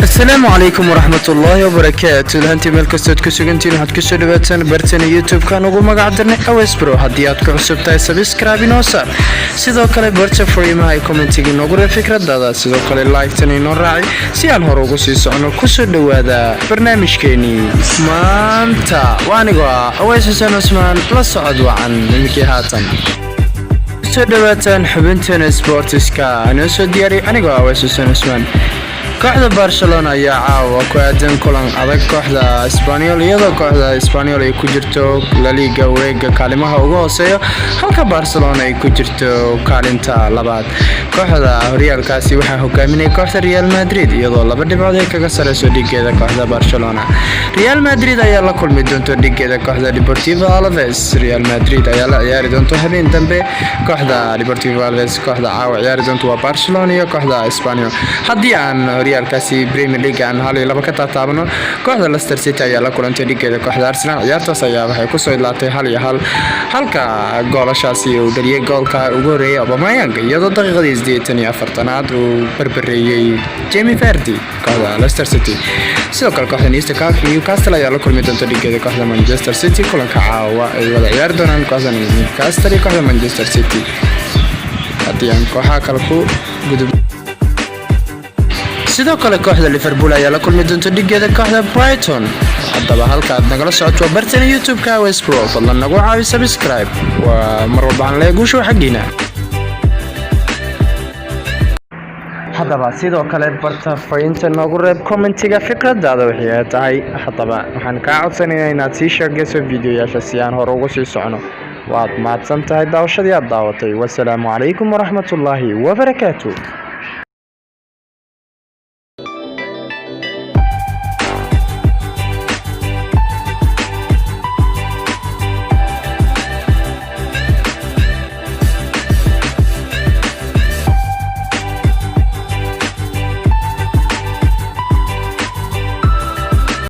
Asalaamu calaykum waraxmatullaahi wabarakaatu. Lahantii meel kastood ku sugantiin, waxaad kusoo dhawaataan bartana YouTube-kan ugu magac darnay Awesbro. Haddii aad ku cusub tahay, subscribe inoo saar. Sidoo kale barta fariimaha ay commentiga inoogu reeb fikradaada. Sidoo kale like-tan inoo raaci si aan hore ugu sii socono. Kusoo dhowaada barnaamijkeenii maanta. Waa anigoo ah Aweys Xuseen Cusmaan. La socod wacan. Iminkii haatan kusoo dhawaataan xubinteena sportiska, inoo soo diyaariy anigoo ah Aweys Xuseen Cusmaan. Kooxda Barcelona ayaa caawa ku aadan kulan adag kooxda Espanyol, iyadoo kooxda Espanyol ay ku jirto La Liga wareega kaalimaha ugu hooseeya, halka Barcelona ay ku jirto kaalinta labaad. Kooxda horyaalkaasi waxaa hogaaminaya kooxda Real Madrid, iyadoo 2 dhibcood ay kaga sareyso dhigeeda kooxda Barcelona. Real Madrid ayaa la kulmi doonto dhigeeda kooxda Deportivo Alaves. Real Madrid ayaa la ciyaari doonto habeen dambe kooxda Deportivo Alaves. Kooxda caawa ciyaari doonto waa Barcelona iyo kooxda Espanyol. Haddii aan horyaalkaasi Premier League aan hal iyo laba ka taataabano, kooxda Leicester City ayaa la kulantay dhigeeda kooxda Arsenal. Ciyaartaas ayaa waxay kusoo idlaatay 1-1, halka goolashaasi uu dhaliyay goolka ugu horeeyay Aubameyang, iyadoo daqiiqadii 48aad uu barbareeyey Jamie Vardy kooxda Leicester City. Sidoo kale kooxda Newcastle ayaa la kulmi doonta dhigeeda kooxda Manchester City. Kulanka caawa ay wada ciyaari doonaan kooxda Newcastle iyo kooxda Manchester City. Haddii aan kooxaha kale ku gudub, sidoo kale kooxda Liverpool ayaa la kulmi doonta dhigeeda kooxda Brighton. Haddaba halka aad nagala socoto waa bartana YouTube-ka Westbro. Fadlan nagu caawi subscribe. Waa mar walba aan leeya guusha xaggiina. Haddaba sidoo kale barta fariinta noogu reeb commentiga fikradaada wixii ay tahay. Haddaba waxaan kaa codsanayaa inaad sii sheegayso videoyaasha si aan hore ugu sii socono. Waad mahadsan tahay daawashadii aad daawatay. Wasalaamu calaykum waraxmatullaahi wabarakaatu.